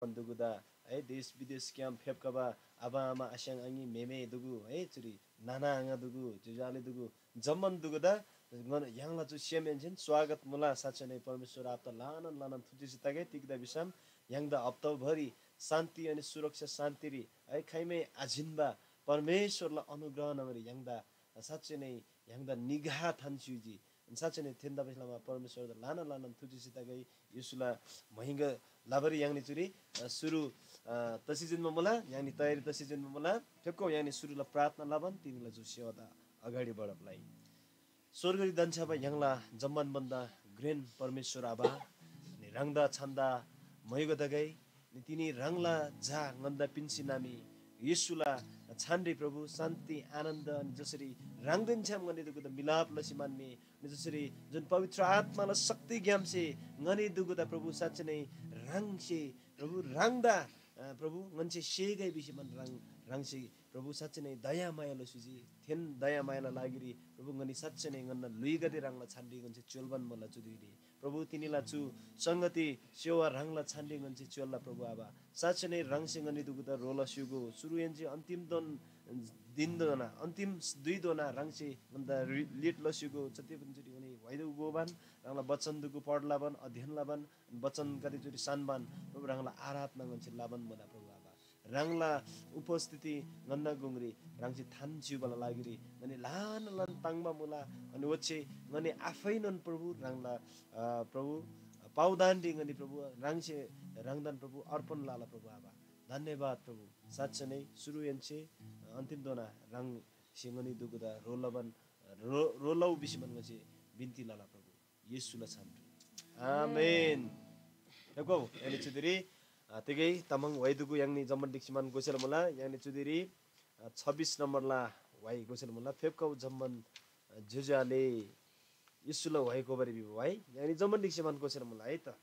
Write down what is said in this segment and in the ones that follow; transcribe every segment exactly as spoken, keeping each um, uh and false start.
दुगुदा है, देश विदेशग्‍याम फेप्‍खबा आबा आमा आस्‍याङ आङी म्‍हेमे दुगु है, चुरी नाना आङा दुगु, ज्‍योज्‍यो आले दुगु, जम्‍मान दुगुदा ङन य्‍हाङला चु सेमहेन्‍सेन स्वागत मुला। साँच्‍चै नै परमेश्‍वर आबादा ल्‍हानान ल्‍हानान थुचिसी तगै, तिग्‍दा भिसम य्‍हाङदा हप्‍ताभरि शान्‍ति अनि सुरक्षा शान्‍तिरी है, खाइमै आझिन्‍बा परमेश्‍वरला अनुग्रह न्‍हङरी य्‍हाङदा साँच्‍चै नै य्‍हाङदा निगाह थान्‍स्‍युजी। साँच्‍चै नै थेन्‍दा लमा परमेश्‍वरदा ल्‍हानान ल्‍हानान थुचिसी तगै, येशूला महिंगा लबारी य्‍हाङनी चुरी, अ, सुरु, अ, तसी जिन्‍बा मुला, य्‍हाङनी तयारी तसी जिन्‍बा मुला। फेप्‍खउ य्‍हाङनी सुरुला प्रार्थना लबान तिनीला चु सेवादा अगाडि बढब लइ। स्‍वर्गरी धन्‍छ्‌याबा य्‍हाङला जम्‍मान भन्‍दा घ्रेन परमेश्‍वर आबा, अनि ह्राङदा छन्‍दा म्‍हाइगो तगै, अनि तिनी ह्राङला झा ङन्‍दा पिन्‍सी नामी येशूला छानरी प्रभु शान्‍ति आनन्‍द, अनि जसरी ह्राङदेन छ्‌याम ङनी दुगुदा मिलाप लसी मान्‍मी, अनि जसरी जुन पवित्र आत्‍माला शक्तिग्‍यामसे ङनी दुगुदा प्रभु साँच्‍चै नै ह्राङसे प्रभु ह्राङदा, अ, प्रभु ङन्‍से सेगै भिसी मन ह्राङ ह्राङसे प्रभु साँच्‍चै नै दयामाया लसी जी। थेन दयामायाला लागिरी प्रभु ङनी साँच्‍चै नै ङन्‍ना ल्‍हुइगदे ह्राङला छानरी ङन्‍से च्‍योल्‍बान मुला चु धुइरी। प्रभु तिनीला चु संगति सेवा ह्राङला छानरी ङन्‍से च्‍योल्‍ला प्रभु आबा। साँच्‍चै नै ह्राङसे ङनी दुगुदा ह्रो लस्‍युगो। सुरुहेन्‍से अन्‍तिमधोन दिनधोना, अन्‍तिम दुइधोना ह्राङसे ङन्‍दा रि-, लिड लस्‍युगो। जति पनि चुरी ङनी व्‍हाइदो गोबान ह्राङला वचन दुगु पढ लबान, अध्ययन लबान, वचनगदे चुरी सान्‍बान प्रभु ह्राङला आराधना ङन्‍से लबान मुला प्रभु आबा। ह्राङला उपस्थिति ङन्‍ना गुङरी ह्राङसे थान चिबाला लागिरी ङनी ल्‍हान ल्‍हान ताङ्‍बा मुला। अनि ओच्‍छे ङनी आफैनोन प्रभु ह्राङला, अ, प्रभु पावदानरी ङनी प्रभु ह्राङसे ह्राङदान प्रभु अर्पण लला प्रभु आबा। धन्‍यवाद प्रभु। साँच्‍चै नै सुरुहेन्‍से अन्‍तिमधोना ह्राङसे ङनी दुगुदा ह्रो लबान, ह्रो, ह्रो लउ भिसीमान ङन्‍से बिन्‍ती लला प्रभु। येशूला छानरी। आमेन। फेप्‍खउ, य्‍हाङनी चुदिरी, अ, तिगै तामाङ व्‍हाइ दुगु य्‍हाङनी जम्‍मान ढिक्‍सी मान गोसेला मुला, य्‍हाङनी चुदिरी, अ, छब्बिस नम्‍बरला व्‍हाइ गोसेला मुला, फेप्‍खउ जम्‍मान, अ, ज्‍योज्‍यो आले येशूला व्‍हाइ गोबारी भिबा व्‍हाइ, य्‍हाङनी जम्‍मान ढिक्‍सी मान गोसेला मुला है त।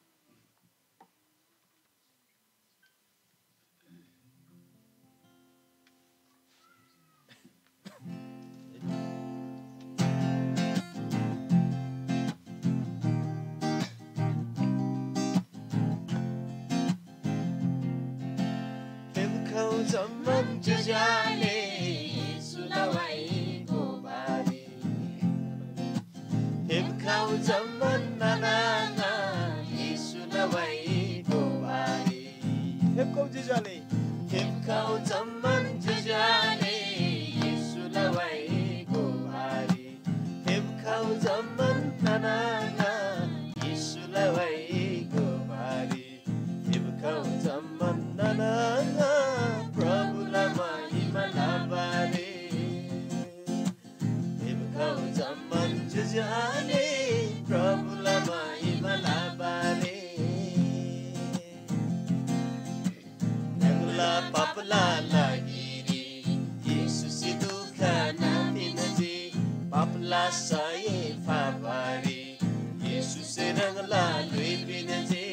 फेप्‍खउ जम्‍मान ज्‍योज्‍यो आले येशूला व्‍हाइ गोबारी। फेप्‍खउ जम्‍मान नाना आङा येशूला व्‍हाइ गोबारी। फेप्‍खउ ज्‍योज्‍यो आले। फेप्‍खउ जम्‍मान ज्‍योज्‍यो आले येशूला व्‍हाइ गोबारी। फेप्‍खउ जम्‍मान नाना आङा येशूला व्‍हाइ गोबारी। फेप्‍खउ जम्‍मान नाना आङा प्रभुला महिमा लबारी। फेप्‍खउ जम्‍मान ज्‍योज्‍यो आले प्रभुला महिमा लबारी। ह्राङला पापला लागिरी येशूसे दुःख नापिन्‍जी, पापला सय फाबारी येशूसे ह्राङला ल्‍हुइ पिन्‍जी।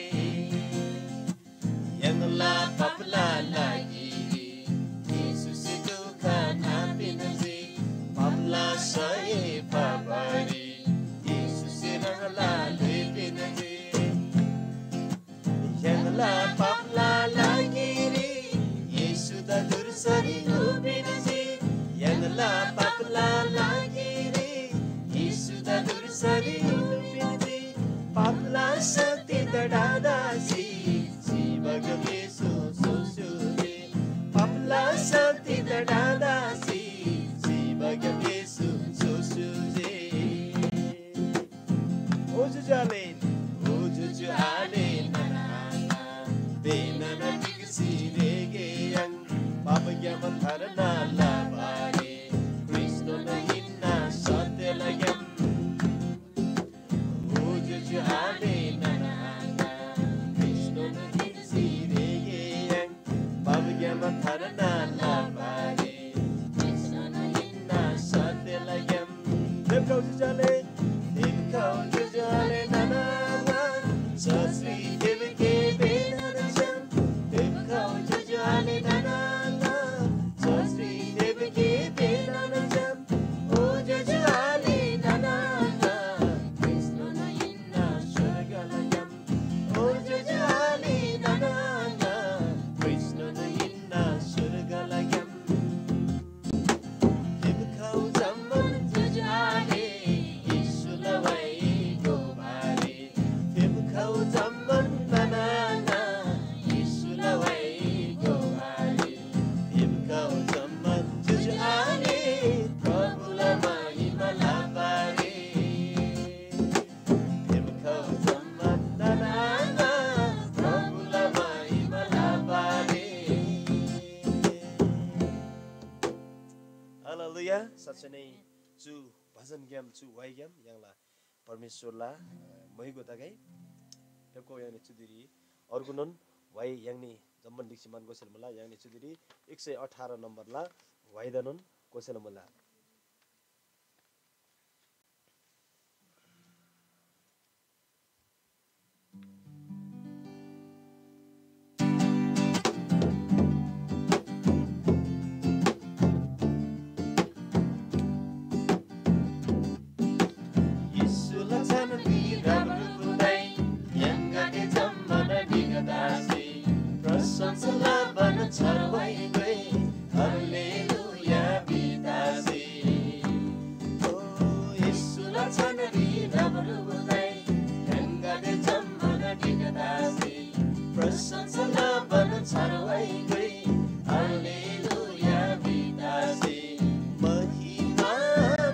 य्‍हाङला पापला लागिरी येशूसे दुःख नापिन्‍जी, पापला सय फाबारी येशूसे ह्राङला ल्‍हुइ पिन्‍जी। य्‍हाङला पापला लागिरी येशूदा धुर्सारी नु पिन्‍जी। य्‍हाङला पापला लागिरी येशूदा धुर्सारी नु पिन्‍जी। पापला शक्तिदा ढादासी जीवगदे सो सोस्‍युदे। साँच्चै नै चु भजनग्‍याम, चु व्‍हाइग्‍याम य्‍हाङला परमेश्‍वरला, अ, महिगो तगै। फेप्‍खो य्‍हाङनी चुदिरी अर्गुनोन व्‍हाइ य्‍हाङनी जम्‍मान ढिक्‍सी मान गोसेल मुला। य्‍हाङनी चुदिरी एक सय अठार नम्‍बरला व्‍हाइदानोन गोसेल मुला। येशूला छानरी रबरुबुदाइ य्‍हाङगदे जम्‍मान ढिक्‍का तसी प्रशंसा लबान छर्वाइ गै। हालेलुया भितासी। ओ येशूला छानरी रबरुबुदाइ य्‍हाङगदे जम्‍मान ढिक्‍का तसी प्रशंसा लबान छर्वाइ गै। हालेलुया भितासी। महिमा,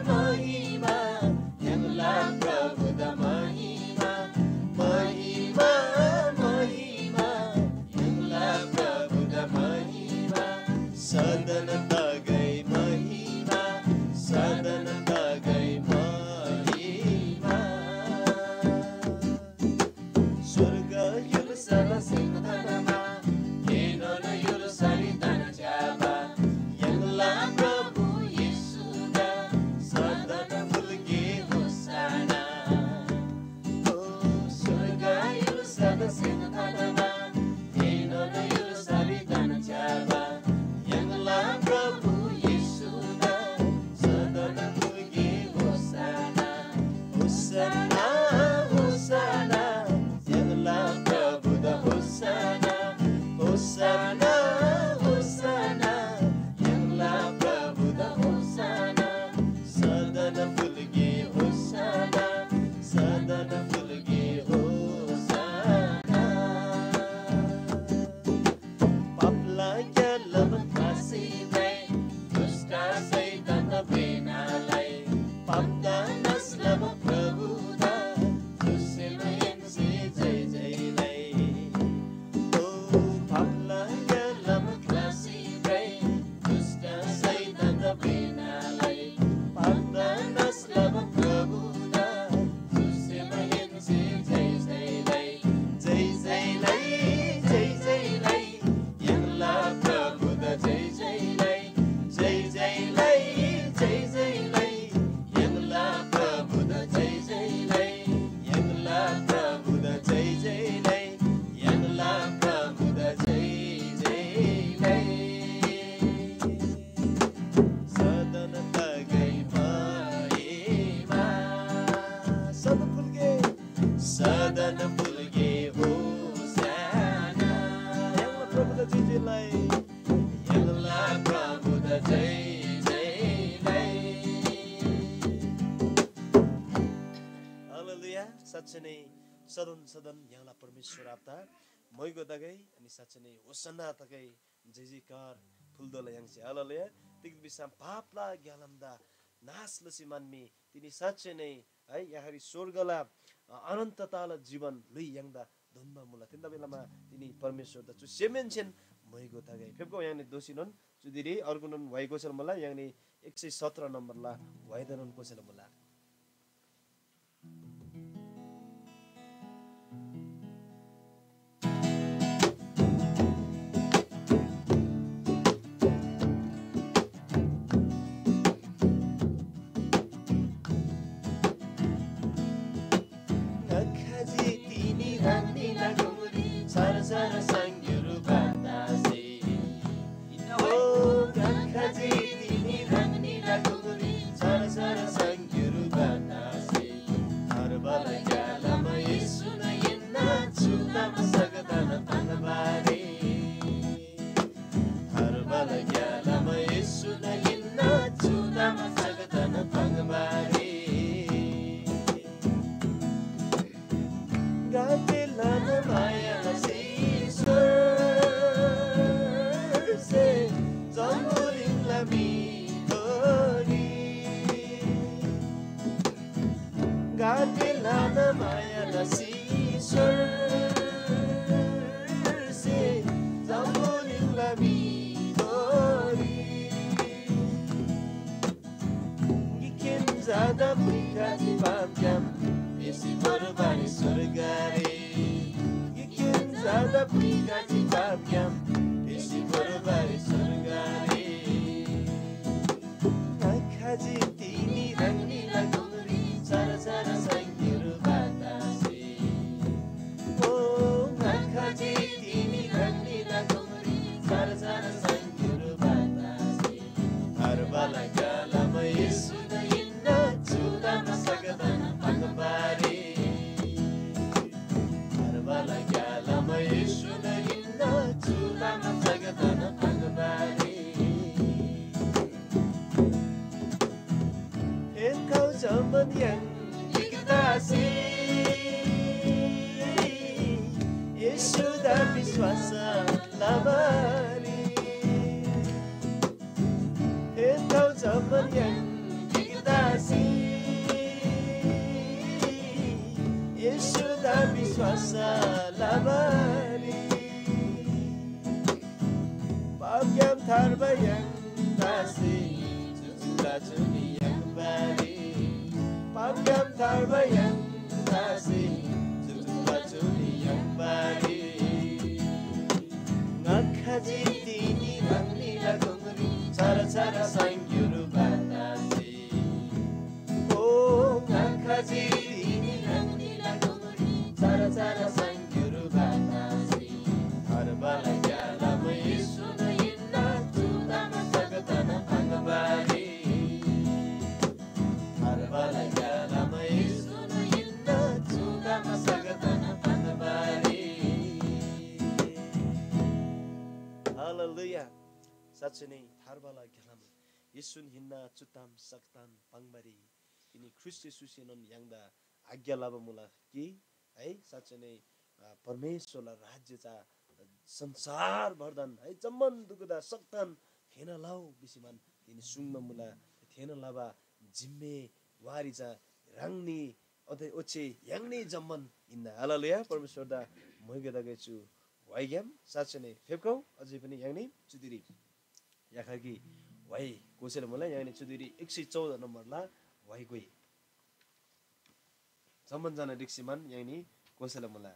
महिमा, य्‍हाङला प्रभुदा महिमा, महिमा, महिमा, य्‍हाङला प्रभुदा महिमा, सदन तगै महिमा, सदन तगै महिमा। स्‍वर्ग य्‍हुल्‍साला सेमथानमा, एनोन य्‍हुल्‍सारी धन्‍छ्‌याबा, य्‍हाङला प्रभु येशूदा सदन फुल्‍गे होशाना। ओ स्‍वर्ग य्‍हुल्‍साला सेमथानमा, एनोन य्‍हुल्‍सारी धन्‍छ्‌याबा, य्‍हाङला प्रभु येशूदा सदन फुल्‍गे होशाना। होशाना, होशाना, य्‍हाङला प्रभुदा होशाना। होशाना, होशाना, य्‍हाङला प्रभुदा होशाना। सदन फुल्‍गे होशाना, सदन फुल्‍गे होशाना। पापला ग्‍यालाम ख्‍लासी भ्रइ, दुष्‍ट शैतानदा प्रेरणालाई, पापदा नाश लबा प्रभुदा खुसीमाहेन्‍से जय जय लइ। ओ पापला ग्‍यालाम ख्‍लासी भ्रइ, दुष्‍ट शैतानदा प्रेरणालाई, पापदा नाश लबा प्रभुदा खुसीमाहेन्‍से जय जय लइ, जय जय लइ, जय जय लइ, य्‍हाङला प्रभुदा जय जय लइ, जय जय लइ, जय जय लइ, य्‍हाङला प्रभुदा जय जय लइ, य्‍हाङला प्रभुदा जय जय लइ, य्‍हाङला प्रभुदा जय जय लइ। सदन तगै महिमा। सदन फुल्‍गे, सदन फुल्‍गे होशाना। य्‍हाङला प्रभुदा जय जय लइ। य्‍हाङला प्रभुदा जय जय लइ। हालेलुया। साँच्चै नै सदन सदन य्‍हाङला परमेश्‍वर आबादा महिगो तगै, अनि साँच्चै नै होशाना तगै। जय जयकार फुल्‍दोला य्‍हाङसे। हालेलुया। तिग्‍दा भिसम पापला ग्‍यालामदा नाश लसी मानमी तिनी साँच्चै नै है यहाँरी स्‍वर्गला, अ, अनन्तताला जीवन ल्‍हुइ य्‍हाङदा दोन्‍बा मुला। थेन्‍दा बेलामा तिनी परमेश्‍वरदा चु सेमहेन्‍सेन महिगो तगै। फेप्‍गो य्‍हाङनी दोःसीनोन चुदिरी अर्गुनोन व्‍हाइ गोसेला मुला, य्‍हाङनी एक सय सत्र नम्‍बरला व्‍हाइदानोन गोसेला मुला। ङाखजी तिनी ह्राङनीला गुङरी छार छार साङ्‌ग्‍युरु बातासे। ओ ङाखजी तिनी ह्राङनीला गुङरी छार छार साङ्‌ग्‍युरु बातासे। थार्बाला ग्‍यालामा येशून हिन्‍ना चु ताम सगतान पाङ्‌बारी। थार्बाला ग्‍यालामा येशून हिन्‍ना चु ताम सगतान पाङ्‌बारी। गाते ल्‍हाना माया लसी स्‍वर्से जम्‍बुलिङला म्‍हिगोरी। गाते ल्‍हाना माया लसी स्‍वर्से जम्‍बुलिङला म्‍हिगोरी। पुइखजी पापग्‍याम फेसी भोर्बारी स्‍वर्गरी। गिकखेन झादा पुइखजी पापग्‍याम फेसी भोर्बारी स्‍वर्गरी। ङाखजी तिनी ह्राङनीला गुङरी चरा चरा साङ्‌ग्‍युर बातासे। ओ ङाखजी तिनी ह्राङनीला गुङरी चरा चरा साङ्‌ग्‍युर बातासे। थार्बाला ग्‍यालामा येशूदा हिन्‍ना चु ताम सगतान पाङ्‌बारी। थार्बाला ग्‍यालामा येशूदा हिन्‍ना चु ताम सगतान पाङ्‌बारी। थेन्‍थाउ जम्‍मान य्‍हाङ गिकतासे येशूदा विश्‍वास लबारी। थेन्‍थाउ जम्‍मान य्‍हाङ गिकतासे येशूदा विश्‍वास लबारी। पापग्‍याम थार्बा य्‍हाङ तासे जुजुला जुनी याङ्बारी। पापग्‍याम थार्बा य्‍हाङ तासे जुजुला जुनी याङ्बारी। ङाखजी तिनी ह्राङनीला गुङरी चरा चरा साङ्‌ग्‍युर बातासे। ओ ङाखजी तिनी ह्राङनीला गुङरी चरा चरा साङ्‌ग्‍युर बातासे। थार्बाला ग्‍यालामा येशूदा हिन्‍ना चु ताम सगतान पाङ्‌बारी। थार्बाला ग्‍यालामा येशूदा हिन्‍ना चु ताम सगतान पाङ्‌बारी। हालेलुया। साँच्‍चै नै थार्बाला ग्‍यालामा येशून हिन्‍ना चु ताम सगतान पाङ्‌बारी। तिनी ख्रीष्‍ट येशूसेनोन य्‍हाङदा आज्ञा लबा मुला कि, है, साँच्‍चै नै, अ, परमेश्‍वरला राज्‍य चा संसारभरदान, है, जम्‍मान दुगुदा सगतान थेःना लउ भिसीमान तिनी सुङ्बा मुला। थेःना लबा जिम्‍मेवारी चा ह्राङनी अथे ओच्‍छे य्‍हाङनी जम्‍मान हिन्‍ना। हालेलुया, परमेश्‍वरदा म्‍हुइगदेगै चु व्‍हाइग्‍याम साँच्‍चै नै फेप्‍खउ। अझै पनि य्‍हाङनी चुदिरी याखा कि व्‍हाइ गोसेला मुला, य्‍हाङनी चुदिरी एक सय चौध नम्‍बरला व्‍हाइ गोइ। जम्‍मान जना रिक्सीमान य्‍हाङनी गोसेला मुला।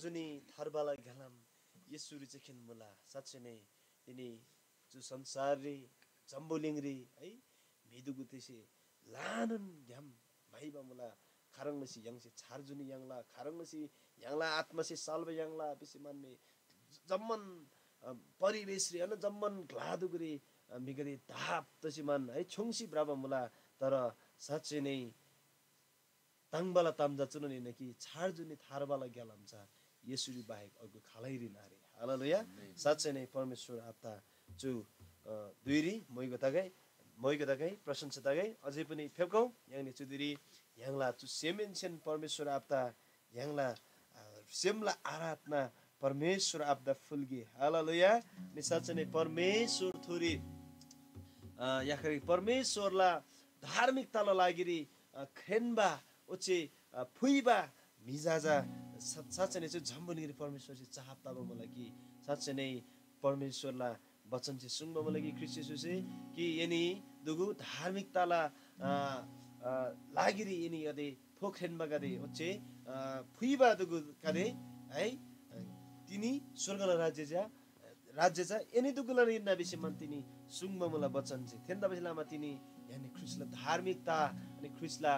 जुनी थार्बाला ग्‍यालाम येशूरी चखेन मुला। साँच्‍चै नै तिनी चु संसाररी जम्‍बुलिङरी है म्‍हिदुगुदेसे ल्‍हानान ग्‍याम म्‍हाइबा मुला। खाह्रङ् लसी य्‍हाङसे छार जुनी याङ्ला, खाह्रङ् लसी य्‍हाङला आत्‍मासे साल्‍बा याङ्ला भिसी म्‍हन्‍मी जम्‍मान अ, परिवेशरी अन जम्‍मान ग्‍लादुगुरी अ, म्‍हिगदे धाप तसी मान है छ्‌योङ्सी भ्रबा मुला। तर साँच्‍चै नै ताङ्बाला ताम चा चुनोन हिन्‍ना कि छार जुनी थार्बाला ग्‍यालाम चा येशूरी बाहेक अर्गु खालैरीन आरे। हालेलुया। साँच्‍चै नै परमेश्‍वर आबादा चु अ, धुइरी मोइगो तगै मोइगो तगै प्रशंसा तगै अझै पनि फेप्‍खौ य्‍हाङनी चु धुइरी य्‍हाङला चु सेमहेन्‍सेन परमेश्‍वर आबादा य्‍हाङला अ, सेमला आराधना परमेश्‍वर आबादा फुल्‍गे। हालेलुया। नि साँच्‍चै नै परमेश्‍वर थोरी अ, याखरी परमेश्‍वरला धार्मिकताला लागिरी अ, ख्रेन्‍बा ओच्‍छे अ, फुइबा म्‍हि जा जा सा- साँच्‍चै नै चु जम्‍बुलिङरी परमेश्‍वरसे चाहब तबा मुला कि साँच्‍चै नै परमेश्‍वरला वचनसे सुङ्बा मुला कि ख्रीष्‍ट येशूसे कि एनी दुगु धार्मिकताला अ, अ, लागिरी एनीगदे फोख्रेन्‍बागदे ओच्‍छे अ, फुइबा दुगुगदे है अ, तिनी स्‍वर्गला राज्‍य चा राज्‍य चा एनी दुगुला हिन्‍ना भिसी मान तिनी सुङ्बा मुला वचन चे। थेन्‍दा भिसी लमा तिनी य्‍हाङनी ख्रीष्‍टला धार्मिकता अनि ख्रीष्‍टला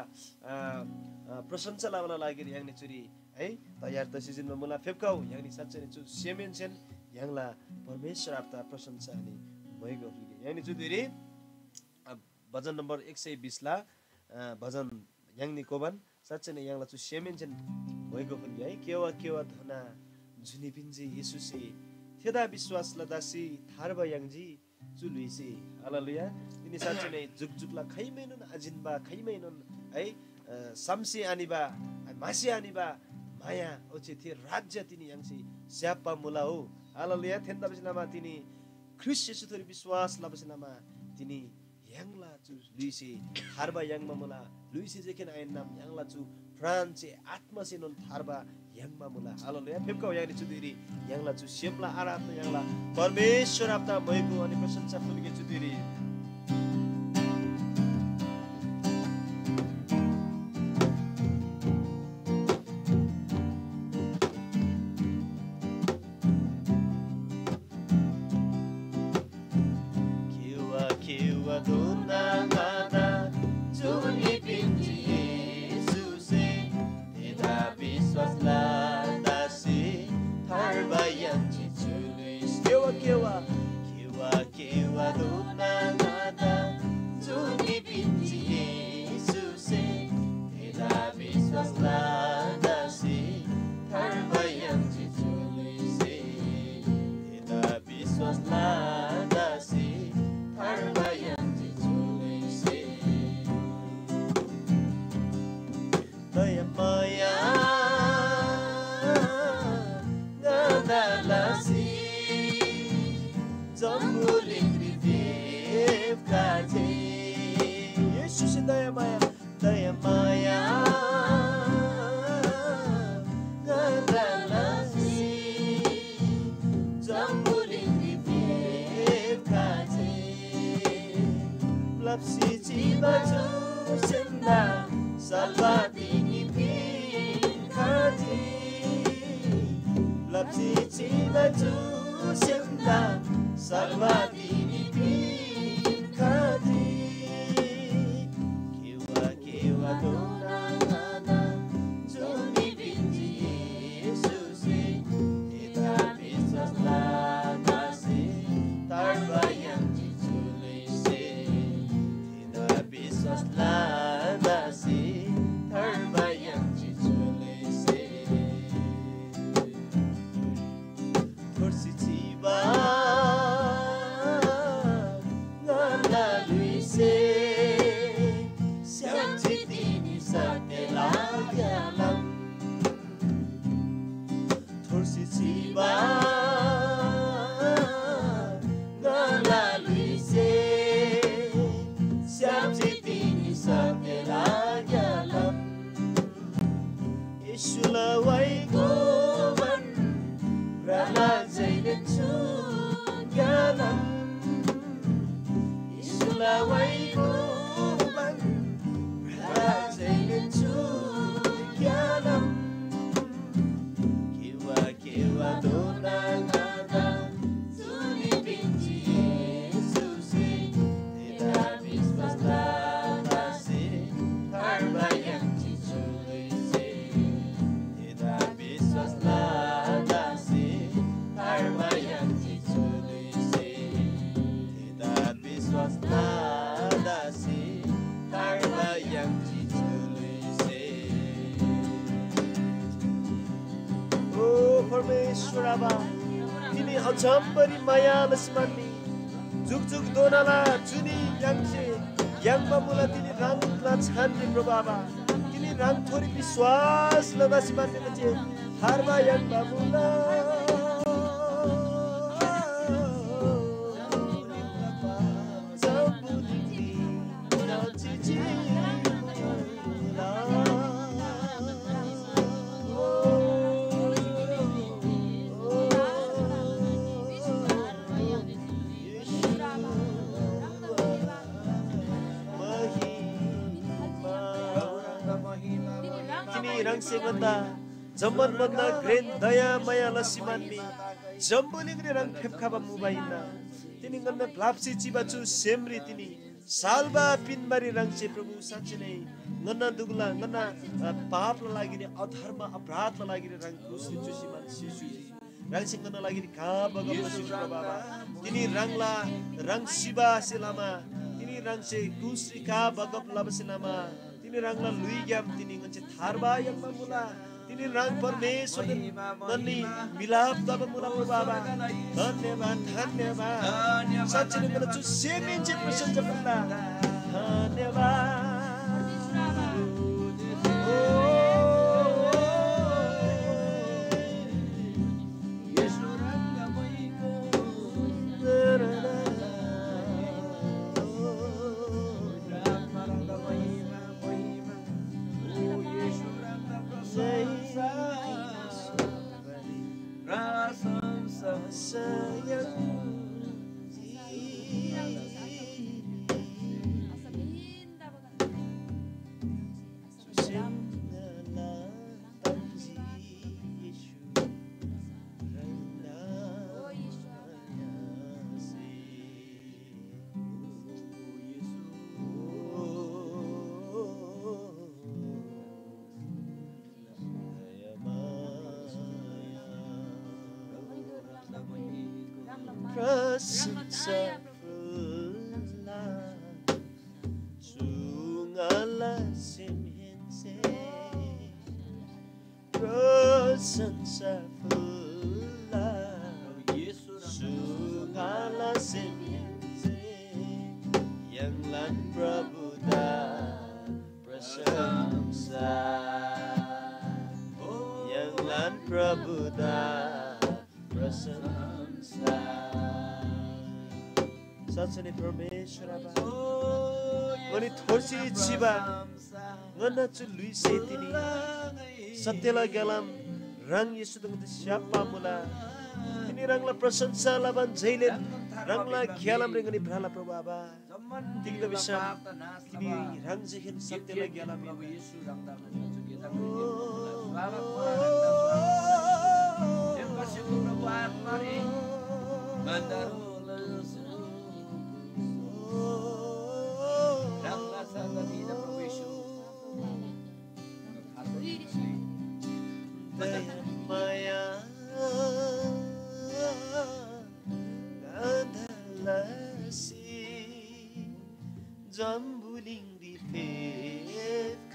अ, अ, प्रशंसा लबाला लागिरी य्‍हाङनी चुरी है तयार तसी जिन्‍बा मुला। फेप्‍खौ य्‍हाङनी साँच्‍चै नै चु सेमहेन्‍सेन य्‍हाङला परमेश्‍वर आबादा प्रशंसा अनि मोइगो फुल्‍गे। य्‍हाङनी चु धुइरी अ, भजन नम्बर एक सय बिस ला अ, भजन य्‍हाङनी कोबान साँच्‍चै नै य्‍हाङला चु सेमहेन्‍सेन मोइगो फुल्‍गे है। केवा केवा धोना जुनी पिन्‍जी येशूसे थेदा विश्‍वास लदासी थार्बा याङ्जी चु ल्‍हुइसे। हालेलुया। तिनी साँच्‍चै नै जुकजुकला खाइमैनोन आजिन्‍बा खाइमैनोन है अ, साम्‍सी आनिबा म्‍हासी आनिबा माया ओच्‍छे थे राज्‍य तिनी य्‍हाङसे स्‍याप्‍बा मुला हो। हालेलुया। थेन्‍दा भिसी लमा तिनी ख्रीष्‍ट येशूथोरी विश्‍वास लबासे लमा तिनी य्‍हाङला चु ल्‍हुइसे थार्बा याङ्बा मुला। ल्‍हुइसे जेखेन आहिन्‍नाम य्‍हाङला चु प्राणसे आत्‍मासेनोन थार्बा याङ्बा मुला। हालेलुया। फेप्‍खौ य्‍हाङनी चु धुइरी य्‍हाङला चु सेमला आराधना य्‍हाङला परमेश्‍वर आबादा मोइगो अनि प्रशंसा फुल्‍गे चु धुइरी। केवा केवा धोना ङादा जुनी पिन्‍जी येशूसे, थेदा विश्‍वास लदासे थार्बा याङ्जी चु ल्‍हुइसे। केवा केवा, केवा केवा धोना ङादा जुनी पिन्‍जी येशूसे, थेदा विश्‍वास लदासे थार्बा याङ्जी चु ल्‍हुइसे। थेदा विश्‍वास लदासे थार्बा याङ्जी चु ल्‍हुइसे। दयामाया ङादा लसी जम्‍बुलिङरी फेप्‍खजी। येशूसे दयामाया दयामाया ङादा लसी जम्‍बुलिङरी फेप्‍खजी। ब्‍लप्‍सी चिबा चु सेमदा सल्‍लाह तिनी पिन्‍खजी। ब्‍लप्‍सी चिबा चु सेमदा सल्‍लाह तिनी पिन्‍खजी। केवा केवा धोना ङादा जुनी पिन्‍जी येशूसे, थेदा विश्‍वास लदासे थार्बा याङ्जी चु ल्‍हुइसे। थेदा विश्‍वास लदासे थार्बा याङ्जी चु ल्‍हुइसे। थोर्सी चिबा ङाला ल्‍हुइसे स्‍याप्‍जी तिनी सत्‍यला ग्‍यालाम। थोर्सी चिबा ङाला ल्‍हुइसे स्‍याप्‍जी तिनी सत्‍यला ग्‍यालाम। येशूला वाइ गोबान भ्रला जैलेन चु ग्‍यालाम। येशूला वाइ गोबान भ्रला जैलेन चु ग्‍यालाम। केवा आबा, तिनी अझम्‍बरी माया लसी मान्‍नी। जुकजुकधोनाला जुनी य्‍हाङसे याङ्बा मुला, तिनी ह्राङला छानरी प्रभु आबा, तिनी ह्राङथोरी विश्‍वास लसी मान्‍नी, जे थार्बा याङ्बा मुला। तिनी ह्राङसे भन्दा जम्‍मान भन्दा घ्रेन दया माया लसी मान्‍नी। जम्‍बुलिङरी ह्राङ फेप्‍खबा मुबा हिन्‍ना। तिनी ङन्‍ना ब्‍लाप्‍सी चिबा चु सेमरी तिनी साल्‍बा पिन्‍बारी ह्राङसे प्रभु साँच्‍चै नै ङन्‍ना दुगला ङन्‍ना, अ, पापला लागिरी, अधर्म अपराधला लागिरी ह्राङ क्रुसरी चुसी मान सिसी ह्राङसे ङन्‍ना लागिरी का बगब लसी प्रभु आबा। तिनी ह्राङला ह्राङ सिबासे लमा तिनी ह्राङसे क्रुसरी का बगब लबासे लमा तिनी ह्राङला ल्‍हुइग्‍याम तिनी ङन्‍से थार्बा याङ्बा मुला। तिनी ह्राङ परमेश्‍वरदेन ङन्‍नी मिलाप तबा मुला प्रभु आबा। धन्‍यवाद, धन्‍यवाद। साँच्‍चीनै ङन्‍ना चु सेमहेन्‍से प्रशंसा लला। धन्‍यवाद। ओ, येशू ह्राङदा महिमा। प्रशंसा फुल्ला चु ङाला सेमहेन्‍से। प्रशंसा फुल्‍ला येशू चु ङाला सेमहेन्‍से। य्‍हाङलान प्रभुदा प्रशंसा। य्‍हाङलान प्रभुदा प्रशंसा। साँच्‍चै नै परमेश्‍वर आबा, ङनी थोसी चिबा ङन्‍ना चु ल्‍हुइसे तिनी सत्‍यला ग्‍यालाम ह्राङ येशूदा ङन्‍से स्‍याप्‍बा मुला। तिनी ह्राङला प्रशंसा लबान जैलेन ह्राङला ग्‍यालामरी ङनी भ्रला प्रभु आबा। तिग्‍दा भिसम तिनी ह्राङ जे खेन सत्‍यला ग्‍यालाम हिन्‍ना। दया माया ङादा लसी जम्‍बुलिङरी फेप्‍खजी।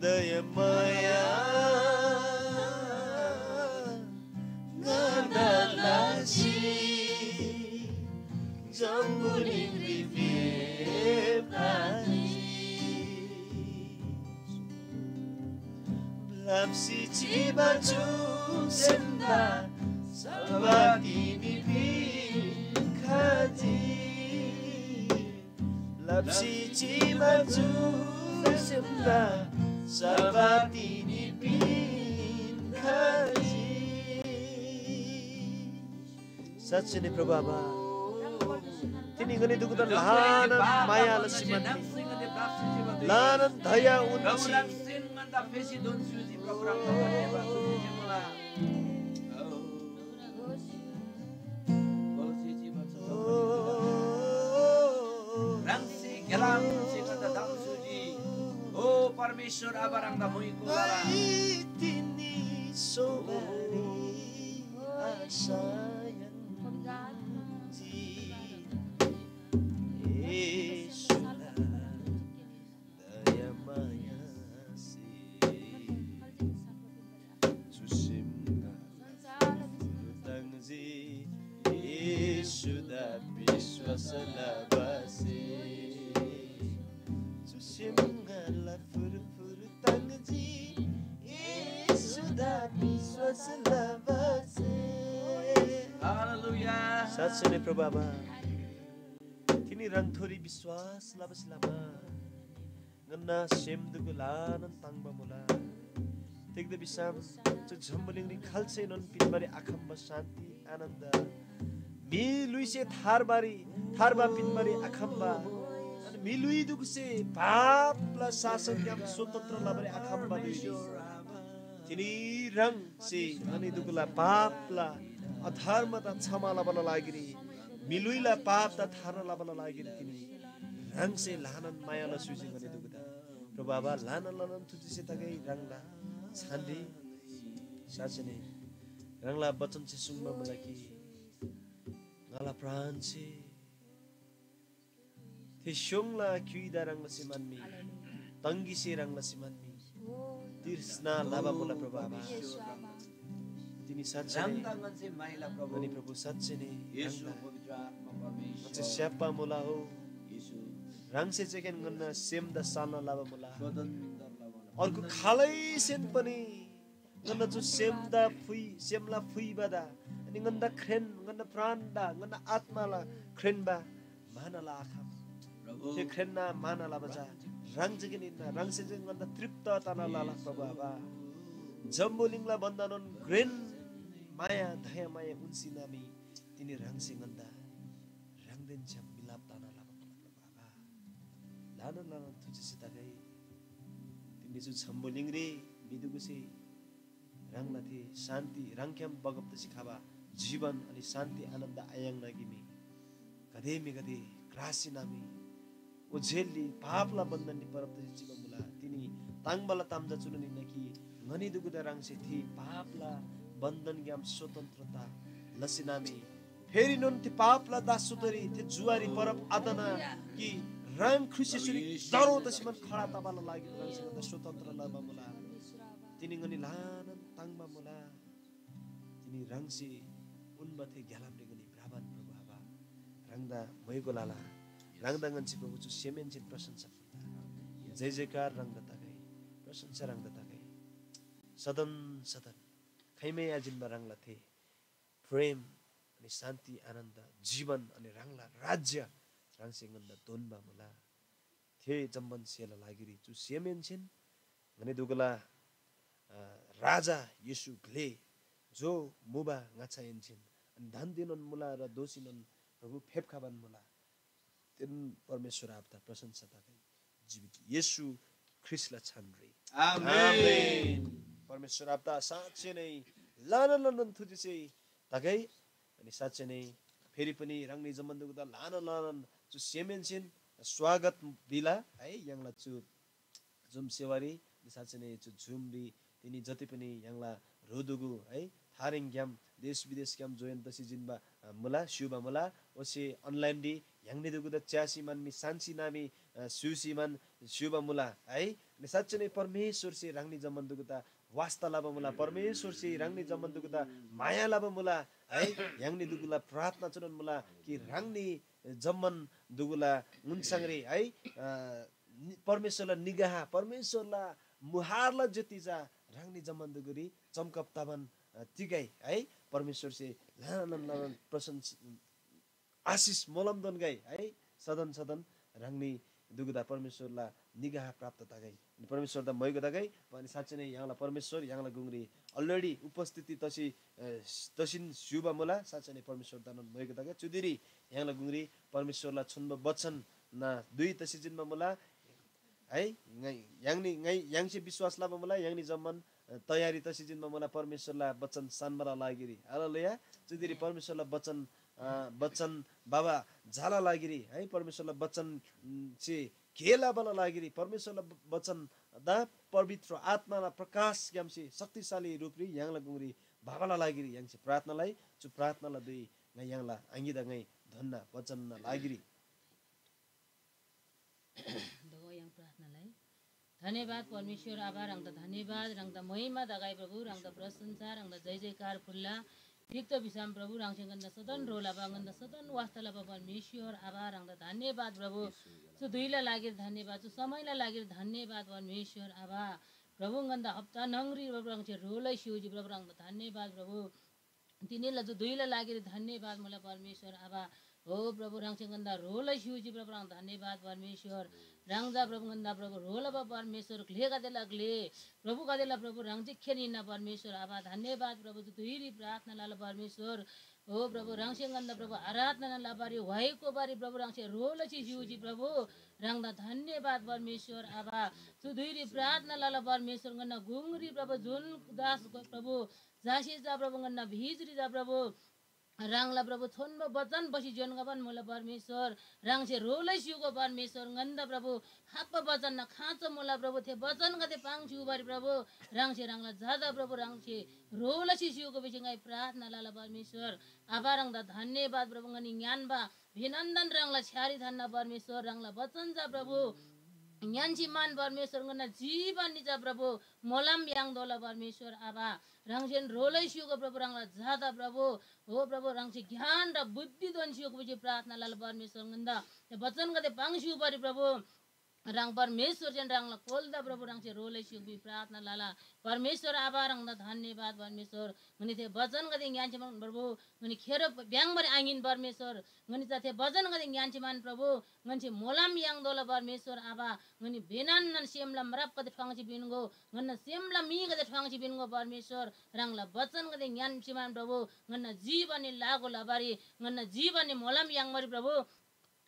दया माया ङादा लसी जम्‍बुलिङरी फेप्‍खजी। ब्‍लप्‍सी चिबा चु सेमदा सल्‍बा तिनी पिन्‍खजी। ब्‍लप्‍सी चिबा चु सेमदा सल्‍बा तिनी पिन्‍खजी। साँच्‍चीनै प्रभु आबा, तिनी ङनी दुगुदा ल्‍हानान माया लसी मान्‍नी, ल्‍हानान दया उन्‍सी। ह्राङसे ग्‍यालामसे ङन्‍दा ताम स्‍होजी। ओ परमेश्‍वर आबा, ह्राङदा मुइको लला। तिनी सोबारी आशा याङ्जी। येशूला दया मायासे। येशूदा विश्वास लबासे चु सेमगला फुरफुर तङ्जी। येशूदा विश्वास लबासे। हालेलुया। साँच्चै नै प्रभु आबा, तिनी ह्राङथोरी विश्वास लबासे लमा ङन्‍ना सेम दुगु ल्‍हानान ताङ्‍बा मुला। तिग्‍दा भिसम चु जम्‍बुलिङरी खाल्‍सेनोन पिन्‍बारी आखम्‍बा शान्‍ति, आनन्‍द, म्‍हि ल्‍हुइसे थार्बारी, थार्बा पिन्‍बारी आखम्‍बा, अनि म्‍हि ल्‍हुइ दुगुसे पापला शासनग्‍याम स्वतन्त्र लबारी आखम्‍बा ल्‍हुइरी तिनी ह्राङसे ङनी दुगुला पापला अधर्मदा क्षमा लबाला लागिरी, म्‍हि ल्‍हुइला पापदा थार्ना लबाला लागिरी तिनी ह्राङसे ल्‍हानान माया लसी ङनी दुगुदा। प्रभु आबा, ल्‍हानान ल्‍हानान थुचिसे तगै ह्राङला छानरी साँच्‍चै नै ह्राङला वचनसे सुङ्बा मुला कि ङाला प्राणसे थे स्‍योङला क्‍युइदा ह्रङ् लसी म्‍हन्‍मी, तङगीसे ह्रङ् लसी म्‍हन्‍मी, तृष्‍ना लबा मुला प्रभु आबा। तिनी साँच्‍चै नै ह्राङदा ङन्‍से माइला प्रभु। अनि प्रभु साँच्‍चै नै येशू ह्राङदा पवित्र आत्मा परमेश्वर। ङन्‍से स्‍याप्‍बा मुला हो। येशू ह्राङसे चेकेन ङन्‍ना सेमदा साल्‍ना लबा मुला। अर्को खालैसेन पनि ङन्‍ना चु सेमदा फुइ, सेमला फुइबादा, अनि ङन्‍दा ख्रेन, ङन्‍दा प्राणदा, ङन्‍दा आत्‍माला ख्रेन्‍बा म्‍हाना लआखम। प्रभु। थे ख्रेन्‍ना म्‍हाना लबा चा ह्राङ जे हिन्‍ना, ह्राङसे जे ङन्‍दा तृप्‍त तना लला प्रभु आबा। जम्‍बुलिङला भन्‍दानोन घ्रेन माया, दयामाया उन्‍सी नामी तिनी ह्राङसे ङन्‍दा ह्राङदेन छ्‌याम मिलाप तना लबा मुला प्रभु आबा। ल्‍हानान ल्‍हानान थुचिसे तगै। तिनी चु जम्‍बुलिङरी म्‍हि दुगुसे ह्राङला थे शान्‍ति, ह्राङग्‍याम बगब तसी खबा जीवन अनि शान्‍ति आनन्‍द आयाङ्ना गिमी। गाते म्‍हिगदे क्रासी नामी ओझेलरी पापला बन्‍धनरी परब तसी चिबा मुला। तिनी ताङ्बाला ताम चा चुनोन हिन्‍ना कि ङनी दुगुदा ह्राङसे थे पापला बन्‍धनग्‍याम स्वतन्त्रता लसी नामी फेरीनोन थे पापला दासत्वरी थे जुवारी परब आतना कि ह्राङ ख्रीष्‍ट येशूरी दह्रो तसीमान खडा तबाला लागि ह्राङसे ङन्‍दा स्वतन्त्र लबा मुला। तिनी ङनी ल्‍हानान ताङ्बा मुला। तिनी ह्राङसे उन्‍बा थे ग्‍यालामरी ङनी भ्रबान प्रभु आबा। ह्राङदा मोइगो लला। ह्राङदा ङन्‍से प्रभु चु सेमहेन्‍सेन प्रशंसा फुल्‍ला। जय जयकार ह्राङदा तगै। प्रशंसा ह्राङदा तगै। सदन सदन खाइमै आजिन्‍बा ह्राङला थे प्रेम अनि शान्ति, आनन्द, जीवन अनि ह्राङला राज्य ह्राङसे ङन्‍दा दोन्‍बा मुला। थे जम्‍मान स्‍हेला लागिरी चु सेमहेन्‍सेन ङनी दुगुला, अ, राजा येशू ग्‍ले जो मुबा ङाच्‍छाहेन्‍सेन अनि धन्‍देनोन मुला र दोःसीनोन प्रभु फेप्‍खबान मुला। तेन परमेश्‍वर आबादा प्रशंसा तगै। जीवित येशू ख्रीष्‍टला छानरी। आमेन। आमेन। परमेश्‍वर आबादा साँच्‍चै नै ल्‍हानान ल्‍हानान थुचिसे तगै। अनि साँच्‍चै नै फेरि पनि ह्राङनी जम्‍मान दुगुदा ल्‍हानान ल्‍हानान चु सेमहेन्‍सेन स्वागत बिला है। य्‍हाङला चु जुम सेवारी, अनि साँच्‍चै नै चु जुमरी तिनी जति पनि य्‍हाङला ह्रुदुगु है, थारेङग्‍याम, देश विदेशग्‍याम join तसी जिन्‍बा, अ, मुला, स्‍युबा मुला, ओसे online री य्‍हाङनी दुगुदा च्‍यासी मान मी सान्‍सी नामी, अ, स्‍युसी मान स्‍युबा मुला है। अनि साँच्‍चै नै परमेश्‍वरसे ह्राङनी जम्‍मान दुगुदा वास्‍ता लबा मुला, परमेश्‍वरसे ह्राङनी जम्‍मान दुगुदा माया लबा मुला है। य्‍हाङनी दुगुला प्रार्थना चुनोन मुला कि ह्राङनी जम्‍मान दुगुला ङुन्‍साङरी है, अ, नि-, परमेश्‍वरला निगाह, परमेश्‍वरला मुहारला ज्‍योति चा ह्राङनी जम्‍मान दुगुरी चम्‍कब तबान, अ, तिगै है। परमेश्‍वरसे ल्‍हानान ल्‍हानान प्रशंस-, आशिष मोलमदोन गै है। सदन सदन ह्राङनी दुगुदा परमेश्‍वरला निगाह प्राप्त तगै। अनि परमेश्‍वरदा मोइगो तगै। अनि साँच्‍चै नै य्‍हाङला परमेश्‍वर य्‍हाङला गुङरी already उपस्थिति तसी, अ, तसिन स्‍युबा मुला। साँच्‍चै नै परमेश्‍वरदानोन मोइगो तगै। चुदिरी य्‍हाङला गुङरी परमेश्‍वरला छुन्‍बा वचन ना दुई तसी जिन्‍बा मुला। है, ङाइ, य्‍हाङनी, ङाइ, य्‍हाङसे विश्‍वास लबा मुला, य्‍हाङनी जम्‍मान, अ, तयारी तसी जिन्‍बा मुला परमेश्‍वरला वचन सान्‍बाला लागिरी। हालेलुया। चुदिरी परमेश्‍वरला वचन, अ, वचन बाबा झाला लागिरी, है, परमेश्‍वरला वचन, उम्, से गे लबाला लागिरी, परमेश्‍वरला ब-, वचन दा पवित्र आत्‍माला प्रकाशग्‍यामसे शक्तिशाली रूपरी य्‍हाङला गुङरी बाबाला लागिरी य्‍हाङसे प्रार्थना लइ। चु प्रार्थनाला धुइ ङाइ य्‍हाङला आङिदा ङाइ धोन्‍ना वचनना लागिरी। धन्यवाद परमेश्‍वर आबा, ह्राङदा धन्यवाद, ह्राङदा महिमा तगै प्रभु, ह्राङदा प्रशंसा, ह्राङदा जय जयकार फुल्‍ला। तिग्‍दा भिसम प्रभु, ह्राङसे ङन्‍दा सदन ह्रो लबा, ङन्‍दा सदन वास्‍ता लबा परमेश्‍वर आबा, ह्राङदा धन्‍यवाद प्रभु। चु धुइला लागिर धन्‍यवाद, चु समयला लागिर धन्‍यवाद परमेश्‍वर आबा। प्रभु, ङन्‍दा हप्ता न्‍हङरी प्रभु ह्राङसे ह्रो लसी चिजी प्रभु, ह्राङदा धन्‍यवाद प्रभु। तिनीला चु धुइला लागिर धन्‍यवाद मुला परमेश्‍वर आबा। हो प्रभु, ह्राङसे ङन्‍दा ह्रो लसी चिजी प्रभु, ह्राङ धन्‍यवाद परमेश्‍वर। ह्राङ चा प्रभु ङन्‍दा प्रभु ह्रो लबा परमेश्‍वर, ग्‍लेगदेला ग्‍ले, प्रभुगदेला प्रभु ह्राङ जे खेर हिन्‍ना परमेश्‍वर आबा। धन्‍यवाद प्रभु, चु धुइरी प्रार्थना लला परमेश्‍वर। ओ प्रभु, ह्राङसे ङन्‍दा प्रभु आराधना लबारी, व्‍हाइ कोबारी प्रभु ह्राङसे ह्रो लसी चिजी प्रभु, ह्राङदा धन्‍यवाद परमेश्‍वर आबा। चु धुइरी प्रार्थना लला परमेश्‍वर, ङन्‍ना गुङरी प्रभु जुन दास प्रभु जासी जा प्रभु, ङन्‍ना भिजरी जा प्रभु, ह्राङला प्रभु छोन्‍बो बचन बसी जोन्‍गबान मुला परमेश्‍वर। ह्राङसे ह्रो लसी चिगो परमेश्‍वर, ङन्‍दा प्रभु हाप्‍बा बचन न खाँचो मुला प्रभु, थे बचनगदे पाङ्सी चिबारी प्रभु, ह्राङसे ह्राङला झादा प्रभु, ह्राङसे ह्रो लसी चिगो भिसी ङाइ प्रार्थना लला परमेश्‍वर। आबा, ह्राङदा धन्‍यवाद प्रभु, ङनी ङ्‌यान्‍बा भिनन्दन ह्राङला छ्‌यारी थान्‍ना परमेश्‍वर, ह्राङला बचन जा प्रभु, ङ्‌यान्‍सी मान परमेश्‍वर, ङन्‍ना जीवन निचा प्रभु, मोलम याङ्तोःला परमेश्‍वर आबा। ह्राङसेन ह्रो लसी चिगो प्रभु, ह्राङला झादा प्रभु, हो प्रभु, ह्राङसे ज्ञान र बुद्धि दोन्‍सी चिगो भिसी प्रार्थना लला परमेश्‍वर, ङन्‍दा थे बचनगदे पाङ्सी चिबारी प्रभु, ह्राङ परमेश्‍वरसेन ह्राङला कोलदा प्रभु, ह्राङसे ह्रो लसी चिगो भिसी प्रार्थना लला। परमेश्‍वर आबा, ह्राङदा धन्‍यवाद परमेश्‍वर। ङनी थे बचनगदे ङ्‌यान्‍सी मान प्रभु, ङनी खेरो भ्‍याङ्बारी आङ्‌इन परमेश्‍वर। ङनी चा थे बचनगदे ङ्‌यान्‍सी मान प्रभु, ङन्‍से मोलम याङ्तोःला परमेश्‍वर आबा। ङनी भेनान्‍नन सेमला म्रापगदे ठ्वाङ्सी पिन्‍गो, ङन्‍ना सेमला मीगदे ठ्वाङ्सी पिन्‍गो परमेश्‍वर। ह्राङला बचनगदे ङ्‌यान्‍सी मान प्रभु, ङन्‍ना जीवननी लागू लबारी, ङन्‍ना जीवननी मोलम याङ्बारी प्रभु,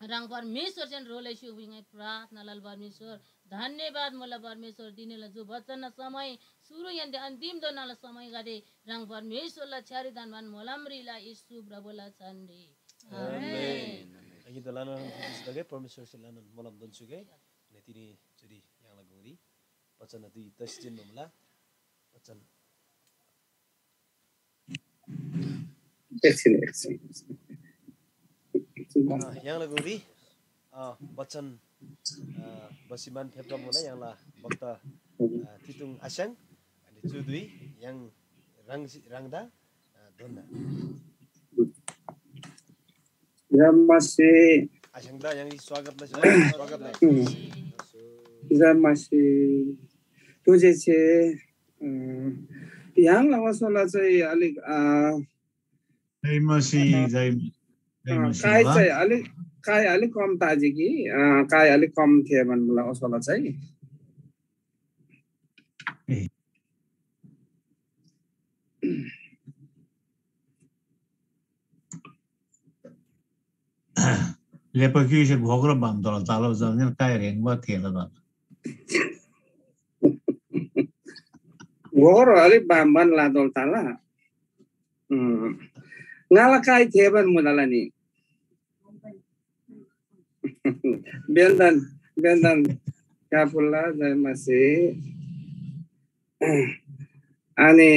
ह्राङ परमेश्‍वरसेन ह्रो लसी चिगो भिसी ङाइ प्रार्थना लला परमेश्‍वर। धन्‍यवाद मुला परमेश्‍वर, तिनीला जो बचनना समय सुरुहेन्‍से अन्‍तिमधोनाला समयगदे ह्राङ परमेश्‍वरला छ्‌यारी धन्‍बान मोलमरी ला येशू प्रभुला छानरी। आमेन। आमेन। अघि त लाना परमेश्‍वरसे लाना मोलम दोन्‍सुगे। अनि तिनी चुरी य्‍हाङला गुङरी बचन दुई तसी जिन्‍बा मुला। बचन एकछिन, एकछिन। अ, य्‍हाङला गुङरी, अ, बचन, अ, बसिमान फेप्‍खबा मुला य्‍हाङला वक्ता, अ, तितुङ आस्‍याङ, अनि चु धुइ य्‍हाङ ह्राङ-, ह्राङदा, अ, धोन्‍ना। जय मसीह। आस्‍याङदा य्‍हाङसे स्वागत लसी, स्वागत लसी। जय मसीह। तुझे छे, अ, य्‍हाङला वसोला चाहिँ अलिक, अ, जय मसीह, जय, जय अ, मसीह काई होला। चाहिँ अलिक, काई अलिक कम ताजी कि, अ, काई अलिक कम थिए भन्नुला वसोला चाहिँ। ए। लेपा क्‍युइसे घोक्रो बाम तला तालो जमिन काय ह्रेङ्बा थेला तला। घोक्रो अलिक बाम बन लातोल ताला। उम्। ङाला काय थेबन मुलाला नि। बेन्दन, बेन्दन कापुल्ला जय मसीह। अनि